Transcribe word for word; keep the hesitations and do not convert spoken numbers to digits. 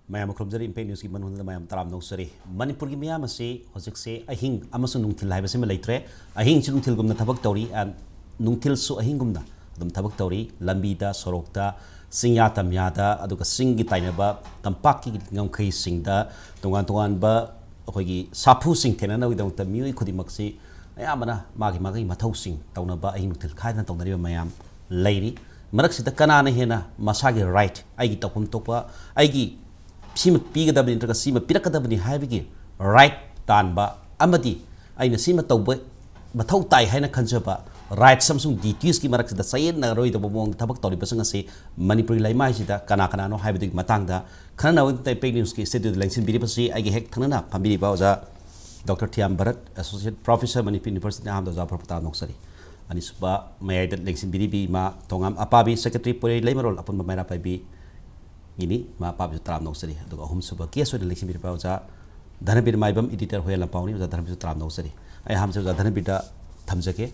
ꯃꯌꯥꯝ ꯈꯨꯔꯨꯝꯖꯔꯤ, ꯏꯝꯄꯦꯛ ꯅ꯭ꯌꯨꯁꯀꯤ ꯃꯅꯨꯡꯗ ꯃꯌꯥꯝ ꯇꯔꯥꯝꯅ ꯑꯣꯛꯆꯔꯤ꯫ ꯃꯅꯤꯄꯨꯔꯒꯤ ꯃꯤꯌꯥꯝ ꯑꯁꯤ ꯍꯧꯖꯤꯛꯁꯦ ꯑꯍꯤꯡ ꯑꯃꯁꯨꯡ ꯅꯨꯡꯊꯤꯜ ꯍꯥꯏꯕꯁꯤꯃ ꯂꯩꯇ꯭ꯔꯦ꯫ ꯑꯍꯤꯡꯁꯨ ꯅꯨꯡꯊꯤꯜꯒꯨꯝꯅ ꯊꯕꯛ ꯇꯧꯔꯤ, and ꯅꯨꯡꯊꯤꯜꯁꯨ ꯑꯍꯤꯡꯒꯨꯝꯅ ꯑꯗꯨꯝ ꯊꯕꯛ ꯇꯧꯔꯤ꯫ ꯂꯝꯕꯤꯗ, ꯁꯣꯔꯣꯛꯇ, ꯆꯤꯡꯌꯥ ꯇꯝꯌꯥꯗ, ꯑꯗꯨꯒ ꯆꯤꯡꯒꯤ ꯇꯥꯏꯅꯕ ꯇꯝꯄꯥꯛꯀꯤ ꯉꯝꯈꯩꯁꯤꯡꯗ ꯇꯣꯉꯥꯟ ꯇꯣꯉꯥꯟꯕ ꯑꯩꯈꯣꯏꯒꯤ ꯁꯥꯐꯨꯁꯤꯡ ꯊꯦꯡꯅꯅꯕꯒꯤꯗꯃꯛꯇ ꯃꯤꯑꯣꯏ ꯈꯨꯗꯤꯡꯃꯛꯁꯤ ꯑꯌꯥꯝꯕꯅ ꯃꯥꯒꯤ ꯃꯥꯒꯤ ꯃꯊꯧꯁꯤꯡ ꯇꯧꯅꯕ, ꯑꯍꯤꯡ ꯅꯨꯡꯊꯤꯜ ꯈꯥꯏꯗꯅ ꯇꯧꯅꯔꯤꯕ ꯃꯌꯥꯝ ꯂꯩꯔꯤ꯫ ꯃꯔꯛꯁꯤꯗ ꯀꯅꯥꯅ ꯍꯦꯟꯅ ꯃꯁꯥꯒꯤ ꯔꯥꯏꯠ, ꯑꯩꯒꯤ ꯇꯧꯐꯝ ꯊꯣꯛꯄ, ꯑꯩꯒꯤ ꯁꯤꯃ ꯄꯤꯒꯗꯕꯅꯤ ꯅꯠꯇ꯭ꯔꯒ ꯁꯤꯃ ꯄꯤꯔꯛꯀꯗꯕꯅꯤ ꯍꯥꯏꯕꯒꯤ ꯔꯥꯏꯠ ꯇꯥꯟꯕ ꯑꯃꯗꯤ ꯑꯩꯅ ꯁꯤꯃ ꯇꯧꯕ ꯃꯊꯧ ꯇꯥꯏ ꯍꯥꯏꯅ ꯈꯟꯖꯕ ꯔꯥꯏꯠꯁ ꯑꯃꯁꯨꯡ ꯗ꯭ꯌꯨꯇꯤꯁꯀꯤ ꯃꯔꯛꯁꯤꯗ ꯆꯌꯦꯠꯅꯔꯣꯏꯗꯕ ꯃꯑꯣꯡꯗ ꯊꯕꯛ ꯇꯧꯔꯤꯕꯁꯤꯡ ꯑꯁꯤ ꯃꯅꯤꯄꯨꯔꯒꯤ ꯂꯩꯃꯥꯏꯁꯤꯗ ꯀꯅꯥ ꯀꯅꯥꯅꯣ ꯍꯥꯏꯕꯗꯨꯒꯤ ꯃꯇꯥꯡꯗ ꯈꯟꯅꯅꯕꯒꯤꯗꯃꯛꯇ ꯏꯝꯄꯦꯛ ꯅ꯭ꯌꯨꯁꯀꯤ ꯁ꯭ꯇꯨꯗꯤꯑꯣꯗ ꯂꯦꯡꯁꯤꯟꯕꯤꯔꯤꯕꯁꯤ ꯑꯩꯒꯤ ꯍꯦꯛ ꯊꯪꯅꯅ ꯐꯝꯕꯤꯔꯤꯕ ꯑꯣꯖꯥ doctor Thiyam Bharat, associate professor, Manipur university, ꯑꯍꯥꯟꯕꯗ ꯑꯣꯖꯥ ꯐꯔꯛ ꯇꯥ ꯅꯣꯛꯆꯔꯤ꯫ ꯑꯅꯤꯁꯨꯕ ꯃꯌꯥꯏꯗ ꯂꯦꯡꯁꯤꯟꯕꯤꯔꯤꯕꯤ ꯏꯃꯥ ꯊꯣꯉꯥꯝ ꯑꯄꯥꯕꯤ, ꯁꯦꯀ꯭ꯔꯦꯇꯔꯤ ꯄꯣꯏꯔꯩ ꯂꯩꯃꯔꯣꯜ ꯑꯄꯨꯟꯕ ꯃꯩꯔꯥ ꯄꯥꯏꯕꯤ ꯒꯤꯅꯤ꯫ ꯃꯥ ꯄꯥꯕꯁꯨ ꯇꯔꯥꯝꯅ ꯅꯣꯛꯆꯔꯤ꯫ ꯑꯗꯨꯒ ꯑꯍꯨꯝꯁꯨꯕ ꯒꯦꯁ ꯑꯣꯏꯅ ꯂꯦꯡꯁꯤꯟꯕꯤꯔꯤꯕ ꯑꯣꯖꯥ ꯙꯅꯕꯤꯔ ꯃꯥꯏꯕꯝ, ꯏꯗꯤꯇꯔ ꯍꯣꯌꯦꯜ ꯂꯝꯄꯥꯎꯅꯤ꯫ ꯑꯣꯖꯥ ꯙꯅꯕꯤꯔꯁꯨ ꯇꯔꯥꯝꯅ ꯅꯣꯛꯆꯔꯤ꯫ ꯑꯩ ꯑꯍꯥꯟꯕꯁꯦ ꯑꯣꯖꯥ ꯙꯅꯕꯤꯔꯗ ꯊꯝꯖꯒꯦ꯫